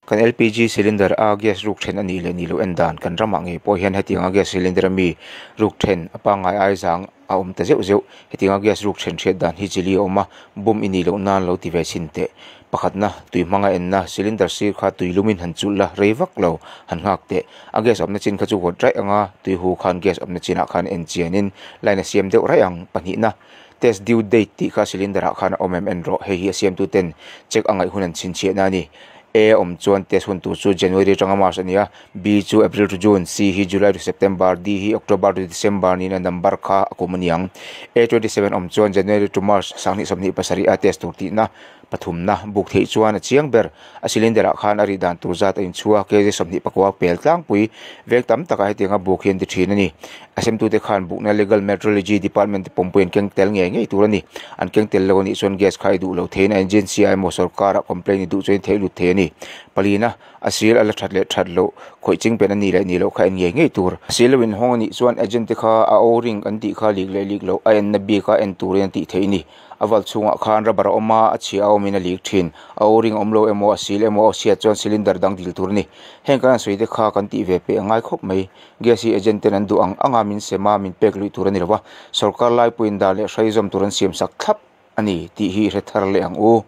Kan LPG cylinder a gas ruk then a nih leh nih loh en dan kan ramah ngei pawh hian hetianga gas cylinder a mi ruk then a pangngai ai zang a awm ta zeuh zeuh. Hetianga gas ruk then hriat dan hi chili a awm a, bum i nih loh nan lo ti ve chhin teh. Pakhatna, tui hmanga enna cylinder sir kha tui lumin han chulh la, rei vak lo han nghak teh. A gas awmna chin kha chu vawt raih anga tui hu khan gas awmna chinah khan en chianin line a siam deuh raih ang. Pahnihna, test due date tih kha cylinder ah khan a awm em en rawh. Hei hi a siamtu ten check a ngaih hun an chhinchhiahna a ni. A awm chuan test hun tur chu January atanga March a ni a, B chu April to June, C hi July to September, D hi October to December niin a number kha a kum a ni ang. A 27 awm chuan January to March 2027 a test tur tihna pathumna buk theih chuan a chiang ber. A cylinder ah khan a rih dan tur zat a inchhu a, kg 29 pel tlangpui veng tam takah hetianga buk hi an ti thin a ni. A semtute khan bukna Legal Metrology Department te pawmpui an keng tel ngei ngei tur a ni. An keng tel lo a nih chuan gas kha i duh lo theiin a agency ah emaw sorkarah complaint i duh chuan i theih lut thei a ni. Palina, a sil a la that leh that loh, khawih ching pen a nih leh nih loh kha en ngei ngei tur. A sil lo inhawng a nih chuan agent te kha a O-ring an tih kha lik leh lik loh a enna bik a en turin a tih theih a ni. A val chhungah khan rubber a awm a, a chhia a awmin a lik thin. A O-ring a awm lo emaw, a sil emaw a chhiat chuan cylinder dang dil tur a ni. Heng kan han sawi te kha kan tih ve peh a ngai khawp mai. Gas hi agent ten an duh ang anga min sem a, min pek luih tur a ni lo va, sorkar laipuiin dan leh hraizawm tur an siam sak thlap a ni tih hi i hre thar leh ang u.